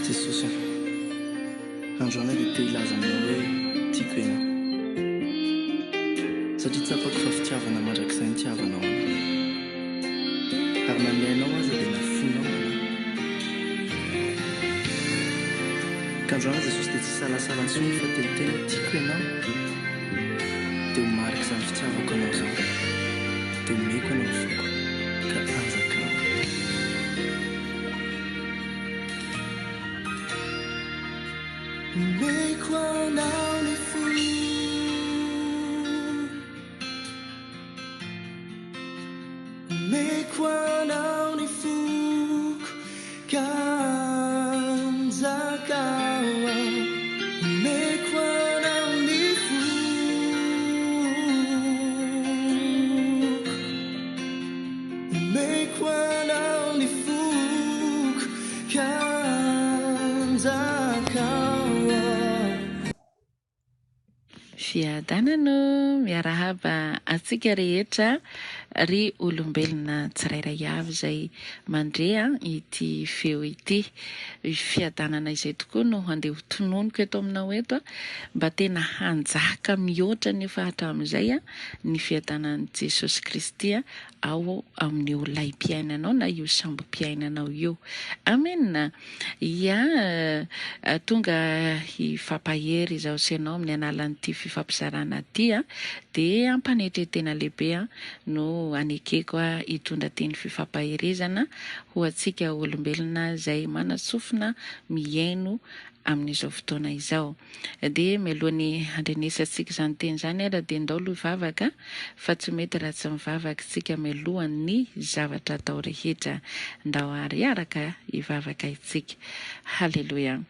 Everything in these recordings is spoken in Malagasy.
Jesosy a, androany aho dia te hilaza aminao hoe tiako ianao. Satria tsapako fa fitiavana mandrakizay ny itiavanao anah. Ary na ny ainao aza dia nafoinao ho anah. Ka androany Jesosy dia tsy hisalasala intsony fa te hiteny hoe tiako ianao. Dia ho marik'izany fitiavako anao izany. Dia omeko anao ny foko ka anjakao. Omeko anao ny foko. Omeko anao ny foko ka anjakao. Omeko anao ny foko. Omeko anao ny foko ka anjakao. Fiadanana ô! Miarahaba antsika rehetra ry olombelona tsirairay avy izay mandre ity feo ity. Fiadanana izay tokoa no handeha ho tononiko eto aminao eto mba tena hanjaka mihoatra ny efa hatramin'izay ny fiadanan'i Jesosy Kristy ao amin'io laim-piainanao na io sambom-piainanao io. Amen! Ia, tonga hifampahery izaho sy ianao amin'ny analan'ity fifampizarana ity dia am-panetren-tena lehibe no anekeko hitondra teny fifampaherezana ho antsika olombelona izay manatsofina mihaino amin'izao fotoana izao. Dia mialoha ny handrenesantsika izany teny izany ara dia ndao aloha hivavaka fa tsy mety raha tsy mivavaka isika mialohan'ny zavatra atao rehetra. Ndao ary hiaraka hivavaka isika. Haleloia.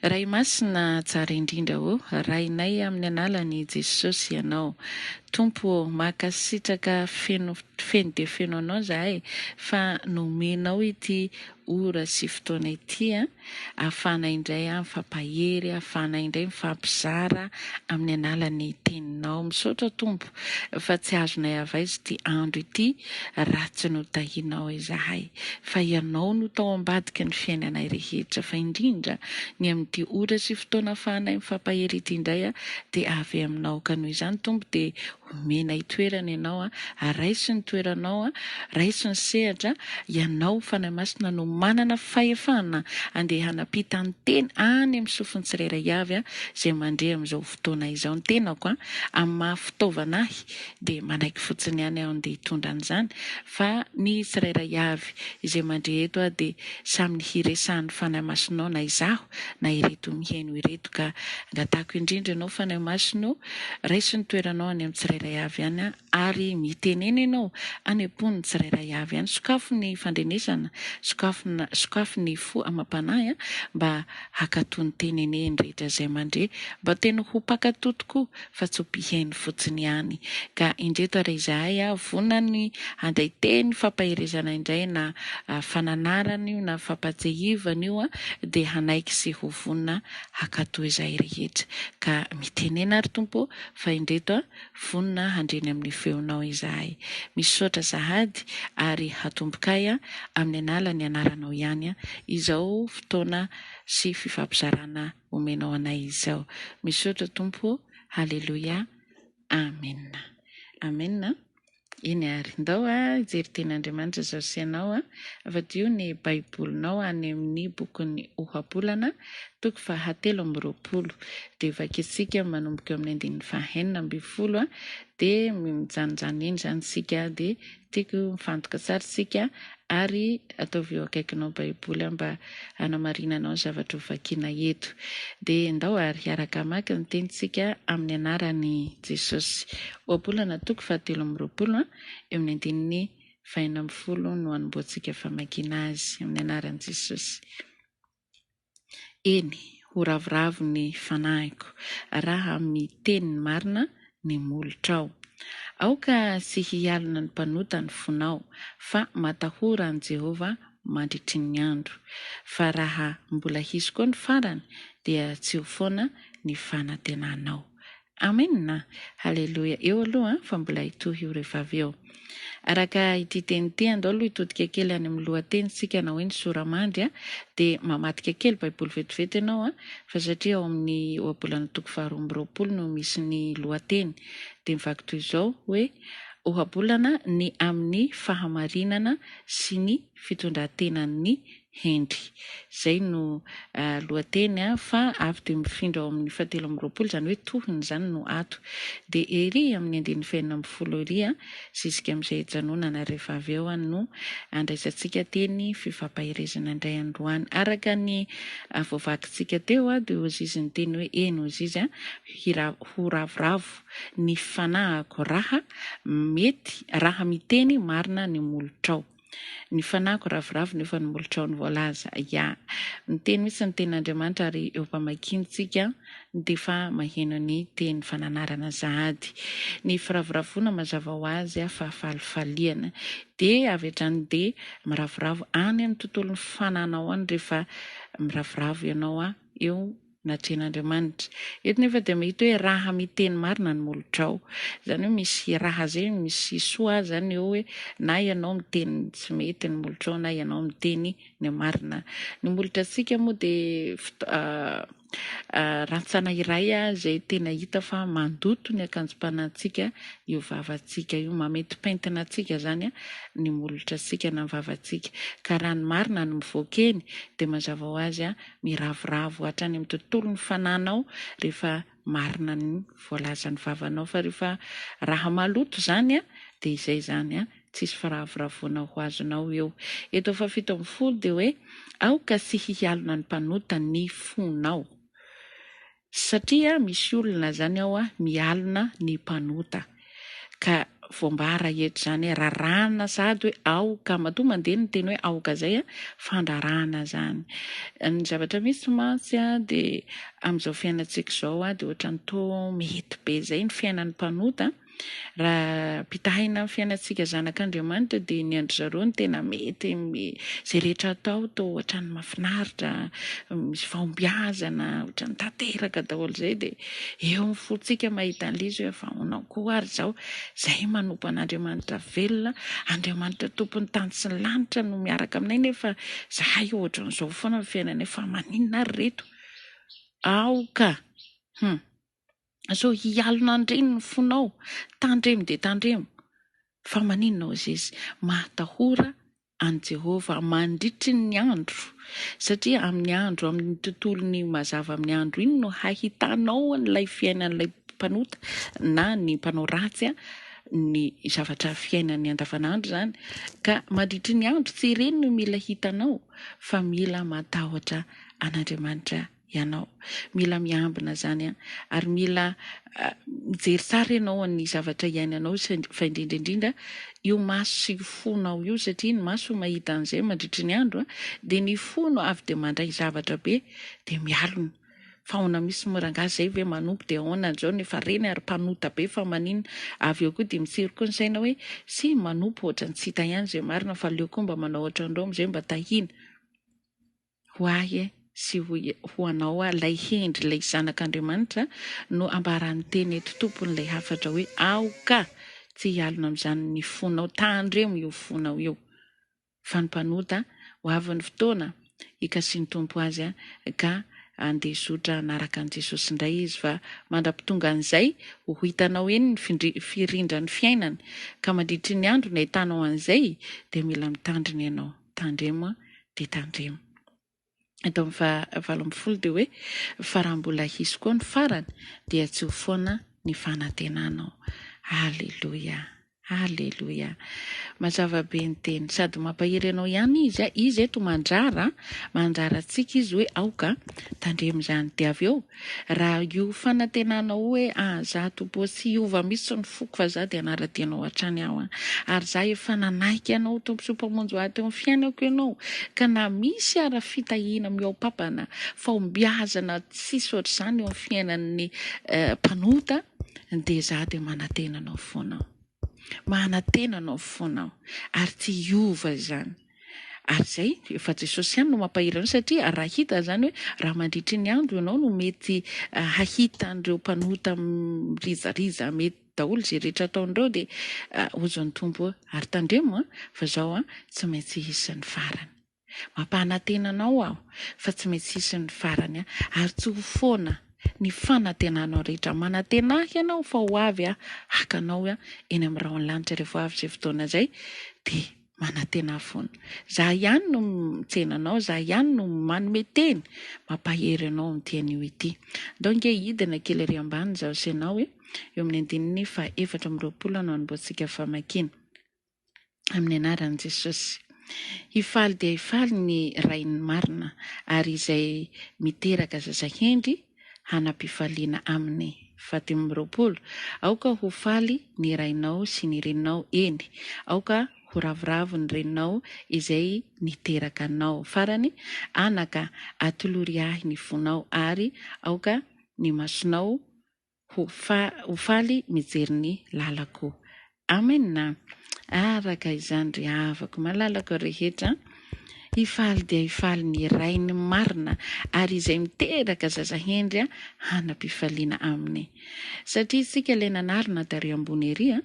Ray Masina tsara indrindra ô, Rainay amin'ny analan'i Jesosy Ianao. Tompo ô, mankasitraka feno feno dia feno Anao izahay fa nomenao ity ora sy fotoana ity a. Ahafahana indray mifampahery, ahafahana indray mifampizara amin'ny alalan'ny teninao. Misaotra Tompo fa tsy azonay avaiza ity andro ity raha tsy notahianao izahay. Fa Ianao no tao ambadiky ny fiainanay rehetra fa indrindra ny amin'ity ora sy fotoana ahafahanay mifampahery ity indray dia avy aminao. Ka noho izany Tompo dia Omenay toerana ianao a, raiso ny toeranao a, raiso ny sehatra, ianao Fanahy Masina no manana fahefana andeha hanapita ny teny any amin'ny sofin'ny tsirairay avy a, izay mandre amin'izao fotoana izao. Ny tenako a, amin'ny maha fitaovana ahy dia manaiky fotsiny ihany aho andeha hitondra an'izany, fa ny tsirairay avy izay mandre eto a dia samy ny hiresahan'ny Fanahy Masinao na izaho na ireto mihaino ireto ka angatahako indrindra ianao Fanahy Masina o, Raiso ny toeranao any amin'ny tsirairay avy any ary mitenena ianao any am-pon'ny tsirairay avy any. Sokafo ny fandrenesana, sokafo sokafo ny fo amam-panahy mba hankatò ny teny anie ny rehetra izay mandre, mba tena ho mpankatò tokoa fa tsy ho mpihaino fotsiny ihany. Ka indreto ary izahay vonona ny handray teny fampaherezana indray na fananarana io na fampatsiahivana io dia hanaiky sy ho vonona hankatò izahay rehetra. Ka mitenena ary Tompo ô, fa indreto a, vonona handre ny amin'ny feonao izahay. Misaotra sahady ary hatombokay a, amin'ny anala ny anaranao ihany a, izao fotoana sy fifampizarana omenao anay izao. Misaotra Tompo ô, Haleloia, Amena. Amena. Eny àry, ndao hijery Tenin'Andriamanitra izaho sy ianao. Avadiho ny Baibolinao any amin'ny bokin'ny Ohabolana, toko fahatelo amby 20. Dia vakintsika manomboka eo amin'ny andininy faha-16, dia mijanonjanona eny izany isika, dia tiako mifantoka tsara isika, ary ataovy eo akaikinao Baiboly mba hanamarinanao ny zavatra ho vakiana eto. Dia ndao àry hiaraka hamaky ny tenintsika amin'ny anaran'i Jesosy. Ohabolana toko fahatelo amby 20 eo amin'ny andininy faha-16 no hanombohantsika famakiana azy, amin'ny anaran'i Jesosy. Eny, ho ravoravo ny fanahiko, raha miteny ny marina ny molotrao. Aoka tsy hialona ny mpanota ny fonao, fa matahora an'i Jehovah mandritry ny andro. Fa raha mbola hisy koa ny farany, dia tsy ho foana ny fanantenanao. Amena! Haleloia! Eo aloha fa mbola hitohy io rehefa avy eo. Araka ity teny ity, andao aloha hitodika kely any amin'ny lohateny isika na hoe ny sora-mandry dia mamadika kely baiboly vetivety ianao fa satria ao amin'ny ohabolana toko faharoa amby 20 no misy ny lohateny dia mivaky toy izao hoe ohabolana ny amin'ny fahamarinana sy ny fitondran-tenan'ny hendry. Izay no lohateny fa avy dia mifindra ao amin'ny fahatelo amby 20, izany hoe tohiny izany no ato. Dia ery amin'ny andininy fahenina ambin'ny folo ery, zisika amin'izay hijanonana rehefa avy eo no andraisantsika teny fifampaherezana indray androany. Araka ny voavakintsika teo dia hozy izy niteny hoe eny hozy izy ho ravoravo ny fanahiko raha mety raha miteny marina ny molotrao. Ny fanahiko ravoravo nefa ny molotrao no voalaza. Ya. Miteny mihitsy ny tenin'Andriamanitra ary eo am-pamakiantsika dia efa maheno ny teny fananarana sahady. Ny firavoravoana mazava ho azy fahafalifaliana. Dia avy hatrany dia miravoravo any amin'ny tontolon'ny fananao any rehefa miravoravo ianao eo natrehin'Andriamanitra. Eto nefa dia mahita hoe raha miteny marina ny molotrao. Izany hoe misy raha izay, misy soa izany eo hoe na ianao miteny tsy mety ny molotrao na ianao miteny ny marina. Ny molotrantsika moa dia rantsana iray izay tena hita fa mandoto ny akanjom-panahintsika io vavantsika io. Mamentipentina antsika izany ny molotrantsika na ny vavantsika. Ka raha ny marina no mivoaka eny dia mazava ho azy miravoravo hatrany amin'ny tontolon'ny fananao rehefa marina ny voalazan'ny vavanao fa rehefa raha maloto izany dia izay izany tsisy firavoravoana ho azonao eo. Eto faha 17 dia hoe aoka tsy hialona ny mpanota ny fonao satria misy olona izany ao mialona ny mpanota ka voambara eto izany hoe rarahana sahady hoe aoka, matoa mandeha ny teny hoe aoka izay fandrarahana izany. Ny zavatra misy mantsy dia amin'izao fiainantsika izao dia ohatran'ny toa mety be izay ny fiainan'ny mpanota. Raha ampitahaina amin'ny fiainantsika zanak'Andriamanitra dia ny an-dry zareo no tena mety, izay rehetra atao toa ohatran'ny mahafinaritra, misy fahombiazana, ohatran'ny tanteraka daholo izay dia eo amin'ny fontsika mahita an'ilay izy hoe fa ahoana koa ary izao, izahay manompo an'Andriamanitra velona, Andriamanitra tompon'ny tany sy ny lanitra no miaraka aminay nefa izahay ohatran'izao foana ny fiainanay fa maninona ary ireto? Aoka! Hum. Sao hialona an'ireny ny fonao. Tandremo dia tandremo. Fa maninona hozy izy? Mahatahora an'i Jehovah mandritry ny andro. Satria amin'ny andro, amin'ny tontolon'ny mazava amin'ny andro iny no hahitanao an'ilay fiainan'ilay mpanota na ny mpanao ratsy, ny zavatra fiainany andavanandro izany. Ka mandritry ny andro tsy ireny no mila hitanao fa mila matahotra an'Andriamanitra ianao. Mila miambina izany an! Ary mila mijery tsara ianao ny zavatra iainanao fa indrindra indrindra io maso sy io fonao io satria ny maso mahita an'izay mandritry ny andro dia ny fo no avy dia mandray zavatra be dia mialona. Fa ahoana mihitsy moa rangahy izay ve manompo dia ahoana an'izao nefa reny ary mpanota be fa maninona? Avy eo koa dia mitsiry koa ny saina hoe sy manompo ohatran'ny tsy hita ihany izay marina fa aleo koa mba manao ohatran'ireo amin'izay mba tahiana. Ho ahy sy ho ho anao ilay hendry, ilay zanak'Andriamanitra no ambaran'ny teny eto tompon'ilay hafatra hoe aoka tsy hialona amin'izany ny fonao, tandremo io fonao io fa ny mpanota ho avy ny fotoana hikasian'ny Tompo azy ka andeha zotra hanaraka an'i Jesosy indray izy fa mandra-pitonga an'izay ho hitanao eny ny firindran'ny fiainany ka mandritry ny andro ny ahitanao an'izay dia mila mitandrina ianao. Tandremo dia tandremo. Eto amin'ny faha 18 dia hoe fa raha mbola hisy koa ny farany dia tsy ho foana ny fanantenanao. Aleloia! Aleloia! Mazava be ny teny. Sady mampahery anao ihany izy. Izy eto mandrara, mandrara antsika izy hoe aoka tandremo izany. Dia avy eo Raha io fanantenanao hoe ah za Tompo ô tsy hiova mihitsy ny foko fa za dia hanara-dia anao hatrany aho an! Ary za efa nanaiky anao ho Tompo sy ho Mpamonjy ho ahy teo amin'ny fiainako ianao ka na misy ara fitahiana mihoa-papana, fahombiazana tsisy ohatr'izany eo amin'ny fiainan'ny mpanota dia za dia manantena anao foana aho. Manantena anao foana aho ary tsy hiova izany. Ary izay, efa Jesosy ihany no mampahery anao satria raha hita izany hoe raha mandritry ny andro ianao no mety hahita an'ireo mpanota mirijarija mety daholo izay rehetra ataon'ireo dia hozy ny Tompo ary tandremo fa izao tsy maintsy hisy ny farany. Mampanantena anao aho fa tsy maintsy hisy ny farany ary tsy ho foana ny fanantenanao rehetra. Manantena ahy ianao fa ho avy aho haka anao eny amin'ny rahon'ny lanitra rehefa ho avy izay fotoana izay dia manantena ahy foana. Za ihany no mitsena anao, za ihany no manome teny mampahery anao amin'ity anio ity. Ndao ange hidina kely ery ambany izaho sy ianao e, eo amin'ny andininy faha 24 no hanombohantsika famakiana. Amin'ny anaran'i Jesosy. Hifaly dia hifaly ny rain'ny marina, ary izay miteraka zaza hendry hanam-pifaliana aminy. Fahadimy amby 20. Aoka ho faly ny rainao sy ny reninao, eny, aoka ho ravoravo ny reninao izay niteraka anao. Farany, anaka, atolory ahy ny fonao, ary aoka ny masonao ho ho faly mijery ny lalako. Amen! Araka izany ry havako malalako rehetra, hifaly dia hifaly ny rainy marina ary izay miteraka zaza hendry hanam-pifaliana aminy. Satria isika ilay nanarina tary ambony ery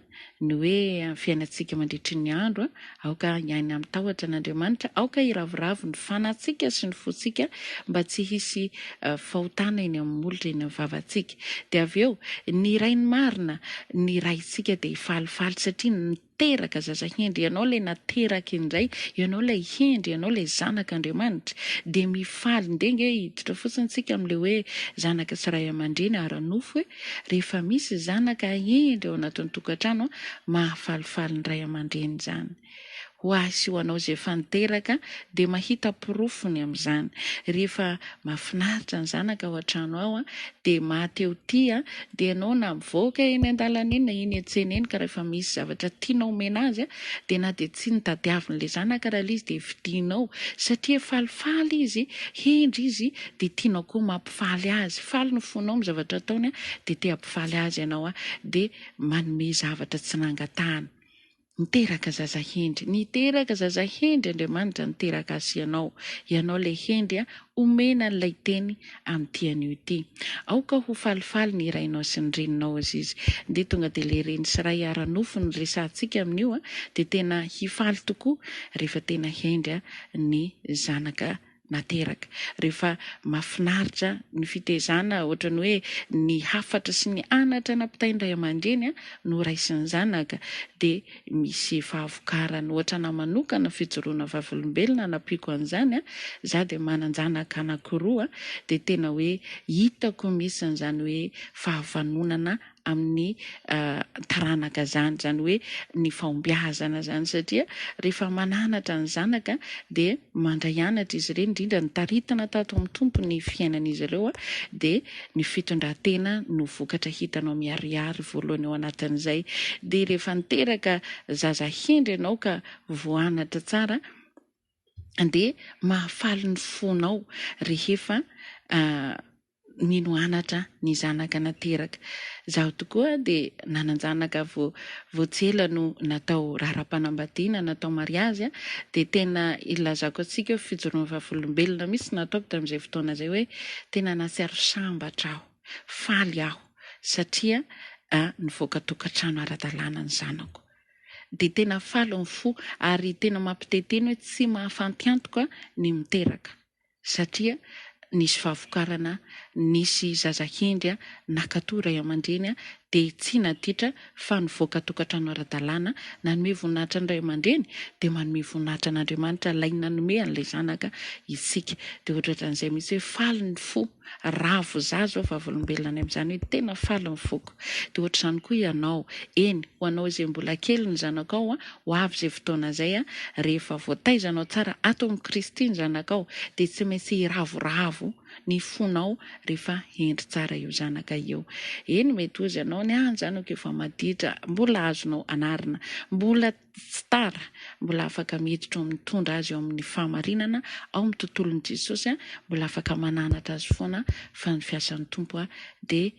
ny hoe fiainantsika mandritry ny andro, aoka hiaina amin'ny tahotra an'Andriamanitra, aoka hiravoravo ny fanantsika sy ny fontsika mba tsy hisy fahotana eny amin'ny molotra, eny amin'ny vavantsika. Dia avy eo, ny rainy marina, ny raintsika dia hifalifaly satria niteraka zaza hendry. Ianao ilay nateraka indray, ianao ilay hendry, ianao ilay zanak'Andriamanitra. Dia mifaly. Ndeha ange hiditra fotsiny tsika amin'ilay hoe zanaka sy ray aman-dreny ara-nofo e. Rehefa misy zanaka hendry ao anatin'ny tokantrano, mahafalifaly ny ray aman-dreny izany. Ho ahy sy ho anao izay efa niteraka dia mahita porofony amin'izany. Rehefa mahafinaritra ny zanaka ao an-trano ao dia maha te ho tia dia ianao na mivoaka eny an-dalana eny na eny an-tsena eny ka rehefa misy zavatra tianao omena azy dia na dia tsy notadiavin'ilay zanaka raha ilay izy dia vidianao satria falifaly izy, hendry izy dia tianao koa mampifaly azy. Faly ny fonao amin'ny zavatra ataony dia te hampifaly azy ianao dia manome zavatra tsy nangatahana. Niteraka zaza hendry. Niteraka zaza hendry Andriamanitra niteraka azy sy ianao. Ianao ilay hendry a, omena an'ilay teny amin'ity anio ity. Aoka ho falifaly ny rainao sy ny reninao hozy izy. Ndeha tonga dia ilay reny sy ray ara-nofo no resahantsika amin'io a, dia tena hifaly tokoa rehefa tena hendry ny zanaka nateraka. Rehefa mahafinaritra ny fitezana ohatran'ny hoe ny hafatra sy ny anatra nampitain'ny ray aman-dreny no raisin'ny zanaka dia misy fahavokarany. Ohatra anah manokana fijoroana vavolombelona anampiako an'izany, za dia manan-janaka anankiroa dia tena hoe hitako mihitsy izany hoe fahavanonana amin'ny taranaka izany, izany hoe ny fahombiazana izany satria rehefa mananatra ny zanaka dia mandray anatra izy ireny, indrindra ny taritina tato amin'ny Tompo ny fiainan'izy ireo dia ny fitondran-tena no vokatra hitanao miharihary voalohany ao anatin'izay. Dia rehefa niteraka zaza hendry ianao ka voanatra tsara dia mahafaly ny fonao rehefa mino anatra ny zanaka nateraka. Izaho tokoa dia nanan-janaka vao vao tsy ela no natao raharaham-panambadiana, natao mariazy, dia tena ilazako antsika hoe fijoroan'ny vavolombelona mihitsy no nataoko tamin'izay fotoana izay hoe tena nahatsiaro sambatra aho, faly aho satria nivoaka tokantrano ara-dalàna ny zanako. Dia tena faly ny fo ary tena mampiteny hoe tsy mahafantiantoka ny miteraka. satria nisy fahavokarana, nisy zaza hendry nankatò ray aman-dreny dia tsy naditra fa nivoaka tokantrano ara-dalàna, nanome voninahitra ny ray aman-dreny dia manome voninahitra an'Andriamanitra ilay nanome an'ilay zanaka isika. Dia ohatrohatran'izay mihitsy hoe faly ny fo. Ravo za zao vavolombelona any amin'izany hoe tena faly ny foko. Dia ohatr'izany koa ianao. Eny, ho anao izay mbola kely ny zanakao, ho avy izay fotoana izay, rehefa voataizanao tsara ato amin'i Kristy ny zanakao, dia tsy maintsy hiravoravo ny fonao rehefa hendry tsara io zanaka io. Eny, mety hozy ianao, ny ahy ny zanako efa maditra, mbola azonao anarina, mbola. Tsy tara, mbola afaka miditra ao mitondra azy ao amin'ny fahamarinana, ao amin'ny tontolon'i Jesosy, mbola afaka mananatra azy foana fa ny fiasan'ny Tompo dia.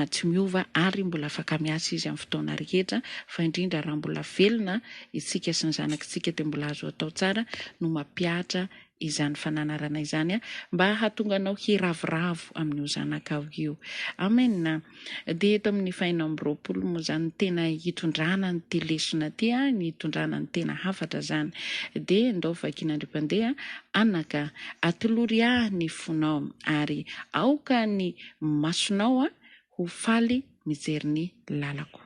tsy miova ary mbola afaka miasa izy amin'ny fotoana rehetra fa indrindra raha mbola velona isika sy ny zanakitsika dia mbola azo atao tsara no mampihatra izany fananarana izany mba hahatonga anao hiravoravo amin'io zanakao io. Amen. Dia eto amin'ny fahenina amby 20 moa izany tena hitondrana an'ity lesona ity, ny hitondrana ny tena hafatra izany. Dia ndao vakiana indray mpandeha, Anaka, atolory ahy ny fonao, ary aoka ny masonao ho faly mijery ny lalako.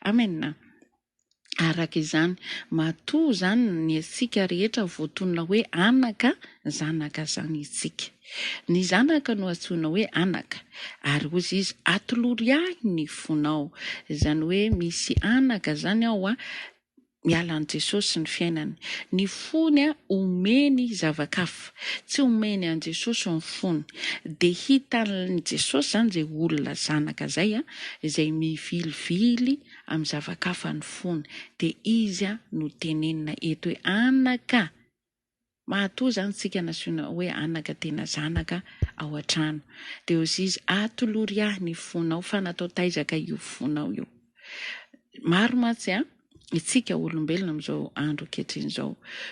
Amen. Araka izany, matoa izany ny antsika rehetra voatonona hoe anaka, zanaka izany isika. Ny zanaka no antsoina hoe anaka, ary hozy izy, atolory ahy ny fonao. Izany hoe misy anaka izany ao, miala an'i Jesosy ny fiainany. Ny fony omeny zava-kafa. Tsy omeny an'i Jesosy ny fony. Dia hitan'i Jesosy izany izay olona zanaka izay, izay mivilivily amin'ny zava-kafa ny fony. Dia izy no tenenina eto hoe anaka. Mahatoa izany tsika nasiona hoe anaka tena zanaka ao an-trano. Dia hozy izy, atolory ahy ny fonao fa natao taizaka io fonao io. Maro mantsy an, itsika olombelona amin'izao andro ankehitriny izao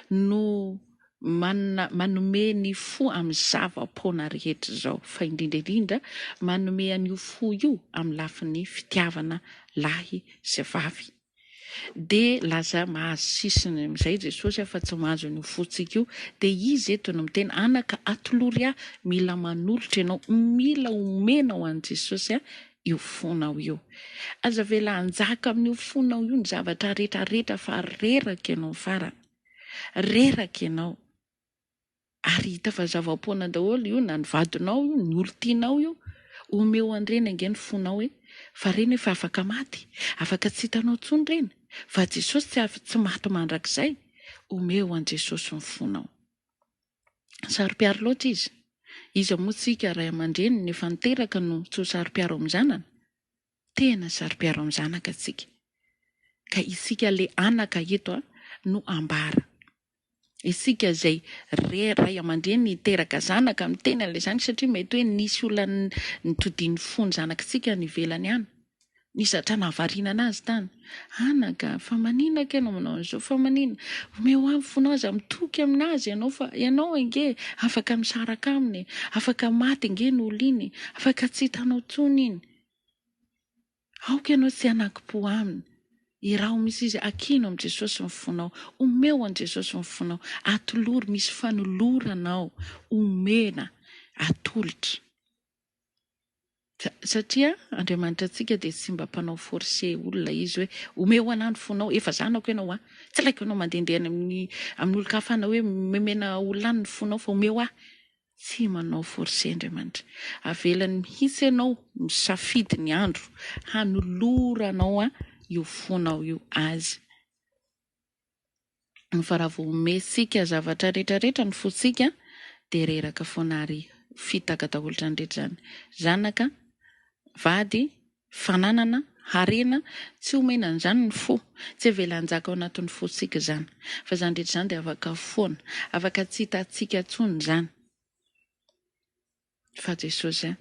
no manana manome ny fo amin'ny zava-poana rehetra izao, fa indrindra indrindra manome an'io fo io amin'ny lafiny fitiavana lahy sy vavy. Dia lasa mahazo sisiny amin'izay Jesosy aho fa tsy mahazo an'io fontsika io. Dia Izy eto no miteny, anaka atolory ahy, mila manolotra ianao, mila omena ho an'i Jesosy io fonao io. Aza avela hanjaka amin'io fonao io ny zavatra rehetra rehetra fa reraka ianao farany. Reraka ianao. Ary hita fa zava-poana daholo io na ny vadinao io, ny olon-tianao io. Omeo an'ireny ange ny fonao e! Fa ireny efa afaka maty, afaka tsy hitanao intsony ireny. Fa Jesosy tsy af tsy maty mandrakizay. Omeo an'i Jesosy ny fonao. Saro-piaro loatra izy. Iza moa tsika ray aman-dreniny efa niteraka no tsy ho saro-piaro amin'ny zanany? Tena saro-piaro amin'ny zanaka tsika. Ka isika le anaka eto no ambara. Isika izay re ray aman-dreny niteraka zanaka miteny an'ilay zanaka satria mety hoe nisy olona nitodian'ny fony zanakitsika any ivelany any. Nisy zatra nahavariana anazy tany. Anaka, fa maninona kay ianao manao an'izao? Fa maninona? Omeo ahy ny fonao, aza mitoky aminazy ianao fa ianao ange afaka misaraka aminy e. Afaka maty ange ny olona iny e. Afaka tsy hitanao intsony iny. Aoka ianao tsy hanankim-po aminy. Iraho mihitsy izy, akino amin'i Jesosy ny fonao. Omeo an'i Jesosy ny fonao. Atolory, misy fanolorana ao. Omena, atolotra. Satria Andriamanitra antsika dia tsy mba mpanao forcer olona izy hoe omeo anah ny fonao, efa zanako ianao an. Tsy ilaiko ianao mandehandeha any amin'ny amin'ny olon-kafa any hoe memena olona any ny fonao fa omeo ahy. Tsy manao force Andriamanitra. Avelany mihitsy ianao misafidy ny andro hanoloranao io fonao io Azy. Fa raha vao omentsika zavatra rehetra rehetra ny fontsika dia reraka foana ary fitaka daholo izany rehetra izany. Zanaka, vady, Fananana, harena, tsy omena an'izany ny fo, tsy avela hanjaka ao anatin'ny fontsika izany. Fa izany rehetra izany dia afaka foana, afaka tsy hitantsika intsony izany. Fa Jesosy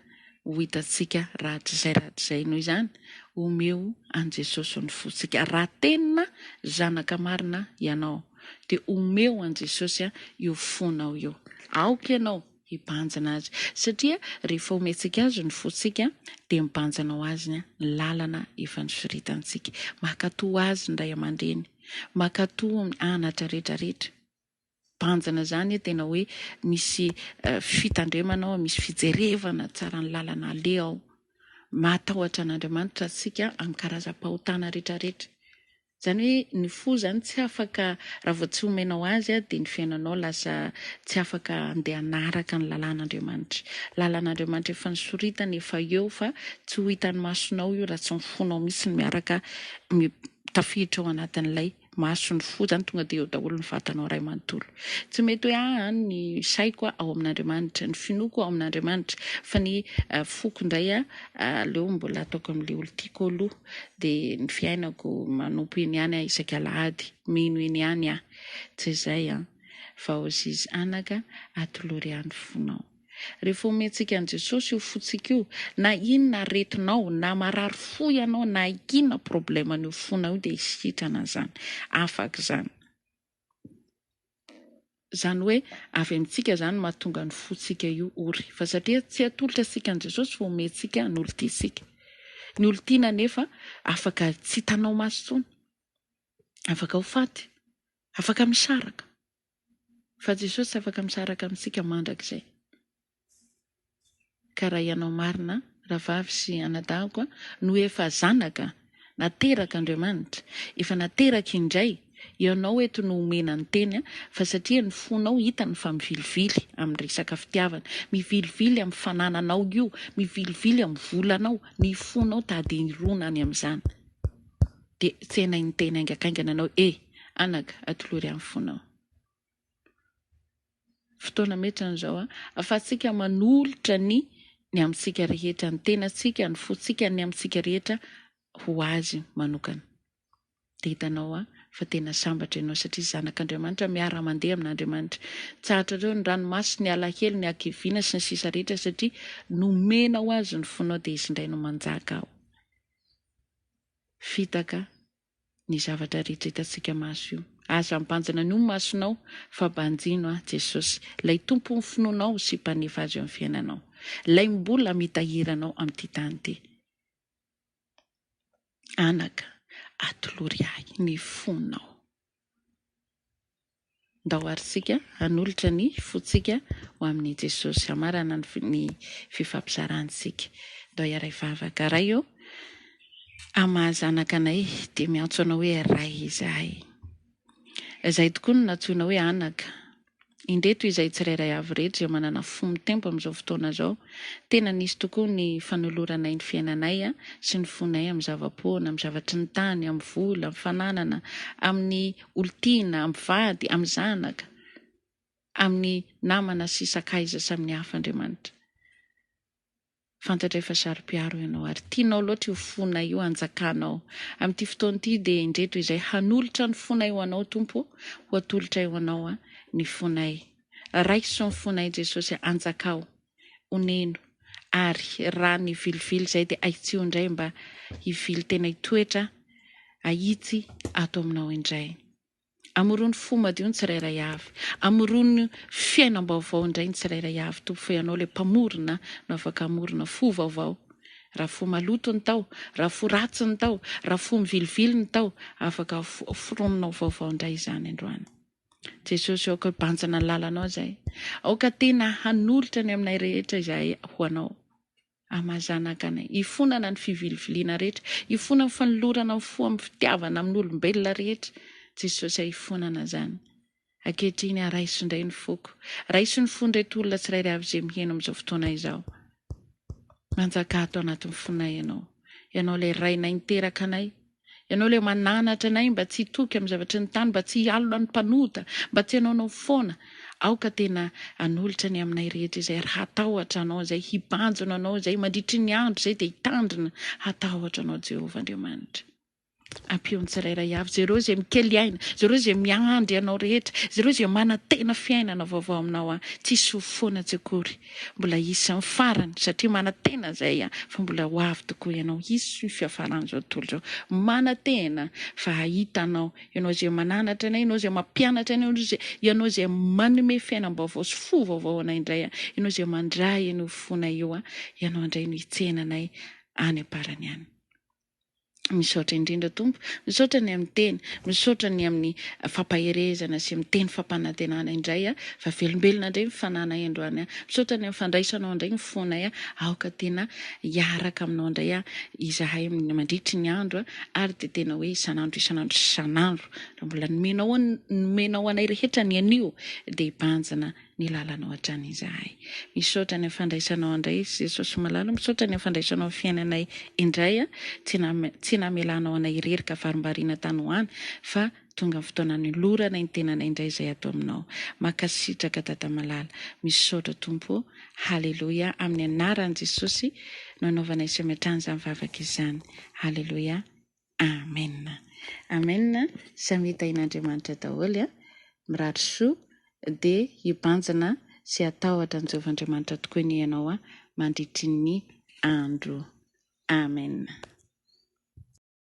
ho hitantsika rahatrizay rahatrizay. Noho izany, omeo an'i Jesosy ny fontsika. Raha tena zanaka marina ianao, dia omeo an'i Jesosy io fonao io. Aoka ianao hibanjina azy satria rehefa omentsika azy ny fontsika dia mibanjina ho azy ny lalana efa nosoritantsika. Mankatò azy ny ray aman-dreny, mankatò ny anatra rehetra rehetra. Banjina izany tena hoe misy fitandremana ao, misy fijerevana tsara ny lalana aleha ao. Mahatahotra an'Andriamanitra isika amin'ny karazam-pahotana rehetra rehetra. Izany hoe ny fo izany tsy afaka, raha vao tsy omenao azy dia ny fiainanao lasa tsy afaka handeha hanaraka ny lalàn'Andriamanitra. Lalàn'Andriamanitra efa nosoritana efa eo fa tsy ho hitan'ny masonao io raha tsy ny fonao mihitsy no miaraka tafiditra ao anatin'ilay maso ny fo izany tonga dia eo daholo ny vatanao iray manontolo. Tsy mety hoe aa ny saiko ao amin'Andriamanitra, ny finoako ao amin'Andriamanitra fa ny foko indray aleo mbola ataoko amin'ilay olon-tiako aloha. Dia ny fiainako manompo eny ihany aho isaky alahady, mino eny ihany aho. Tsy izay an! Fa hozizy anaka, atolory ahy ny fonao. Rehefa omentsika an'i Jesosy io fontsika io, na inona aretinao, na marary fo ianao, na inona probleman'io fonao io dia sitrana izany. Afaka izany. Izany hoe avy amintsika izany no mahatonga ny fontsika io ory. Fa satria tsy atolotra antsika an'i Jesosy fa omentsika ny olon-tiantsika. Ny olon-tiana anefa afaka tsy hitanao maso intsony. Afaka ho faty. Afaka misaraka. Fa Jesosy tsy afaka misaraka amintsika mandrakizay. Ka raha ianao marina, rahavavy sy anadahiko, no efa zanaka, nateraka Andriamanitra, efa nateraka indray, ianao eto no omena ny teny, fa satria ny fonao hitany fa mivilivily amin'ny resaka fitiavana, mivilivily amin'ny fanananao io, mivilivily amin'ny volanao, ny fonao tady hirona any amin'izany. Dia tsenain'ny teny haingakaingana anao, e! Anaka, atolory ahy ny fonao. Fotoana metrany izao a, ahafahantsika manolotra ny ny amintsika rehetra, ny tenantsika, ny fontsika, ny amintsika rehetra ho Azy manokana. Dia hitanao a, fa tena sambatra ianao satria zanak'Andriamanitra miara-mandeha amin'Andriamanitra. Tsahatrareo ny ranomaso, ny alahelo, ny hakiviana sy ny sisa rehetra satria nomenao Azy ny fonao dia Izy indray no manjaka ao. Fitaka ny zavatra rehetra hitantsika maso io. Aza mibanjina an'io ny masonao fa banjino an Jesosy, ilay Tompon'ny finoanao sy mpanefa azy eo amin'ny fiainanao. Ilay mbola mitahiry anao amin'ity tany ity. Anaka, atolory ahy ny fonao. Ndao ary isika hanolotra ny fontsika ho amin'i Jesosy. Hamarana ny fifampizarantsika. Ndao hiara-hivavaka. Ray ô, amin'ny maha zanaka anay dia miantso Anao hoe Ray izahay. Izay tokoa no nantsoina hoe anaka. Indreto izay tsirairay avy ireto izay manana fo mitempo amin'izao fotoana izao. Tena nisy tokoa ny fanoloranay ny fiainanay sy ny fonay amin'ny zava-poana, amin'ny zavatry ny tany, amin'ny vola, amin'ny fananana, amin'ny olon-tiana, amin'ny vady, amin'ny zanaka, amin'ny namana sy sakaiza samihafa Andriamanitra. Fantatray fa saro-piaro ianao ary tianao loatra io fonay io hanjakanao. Amin'ity fotoana ity dia indreto izay hanolotra ny fonay ho anao Tompo ô, ho atolotray ho anao ny fonay. Raiso ny fonay Jesosy anjakao, oneno ary raha nivilivily izay dia ahitsio indray mba hivily tena hitoetra ahitsy ato aminao indray. Amorony fo madio ny tsirairay avy. Amorony fiainam-baovao indray ny tsirairay avy, Tompo, fa Ianao ilay Mpamorona no afaka hamorona fo vaovao. Raha fo maloto ny tao, raha fo ratsy ny tao, raha fo mivilivily ny tao, afaka foroninao vaovao indray izany androany. Jesosy, aoka hibanjina ny lalanao izahay. Aoka tena hanolotra ny aminay rehetra izahay ho Anao. Ama zanaka anay. Hifonana ny fiviliviliana rehetra. Hifona ny fanolorana ny fo amin'ny fitiavana amin'olombelona rehetra. Jesosy a hifonana izany. Ankehitriny a raiso indray ny foko. Raiso ny fon'ireto olona tsirairay avy izay miheno amin'izao fotoana izao. Manjakà ato anatin'ny fonay Ianao. Ianao ilay Rainay niteraka anay. Ianao ilay mananatra anay mba tsy hitoky amin'ny zavatry ny tany, mba tsy hialona ny mpanota, mba tsy hanaonao foana. Aoka tena hanolotra ny aminay rehetra izay ary hatahotra Anao izay, hibanjina Anao izay, mandritry ny andro izay dia hitandrina hatahotra Anao Jehovah Andriamanitra. Ampio ny tsirairay avy, jereo izay mikely aina, jereo izay miandry Anao rehetra, jereo izay manantena fiainana vaovao aminao aho. Tsy hisy ho foana tsy akory. Mbola hisy ny farany satria manantena izay aho fa mbola ho avy tokoa ianao, hisy ny fiafaran'izao tontolo izao. Manantena fa hahita anao, ianao izay mananatra anay, ianao izay mampianatra anay, ianao izay manome fiainam-baovao sy fo vaovao anay indray, ianao izay mandray an'io fonay io, ianao indray no hitsena anay any am-parany any. Misaotra indrindra Tompo, misaotra ny amin'ny teny, misaotra ny amin'ny fampaherezana sy amin'ny teny fampanantenana indray a, fa velombelona indray ny fananay androany a, misaotra ny amin'ny fandraisanao indray ny fonay a, aoka tena hiaraka aminao indray a izahay mandritry ny andro a, ary dia tena hoe isan'andro isan'andro isan'andro, raha mbola nomenao nomenao anay rehetra ny anio dia hibanjina ny lalanao hatrany izahay. Misaotra ny fandraisanao indray Jesosy malala, misaotra ny fandraisanao ny fiainanay indray, tsy tsy namelanao anay irery ka varimbariana tany ho any fa tonga ny fotoana anoloranay ny tenanay indray izay ato aminao. Mankasitraka Dada malala. Misaotra Tompo ô. Haleloia. Amin'ny anaran'i Jesosy no anaovanay sy ametrahana izany vavaka izany. Haleloia. Amen Amen Samia tahin'Andriamanitra daholo a! Mirary soa dia hibanjina. sy hatahotra an'i Jehovah Andriamanitra tokoa anie ianao mandritry ny andro. Amen.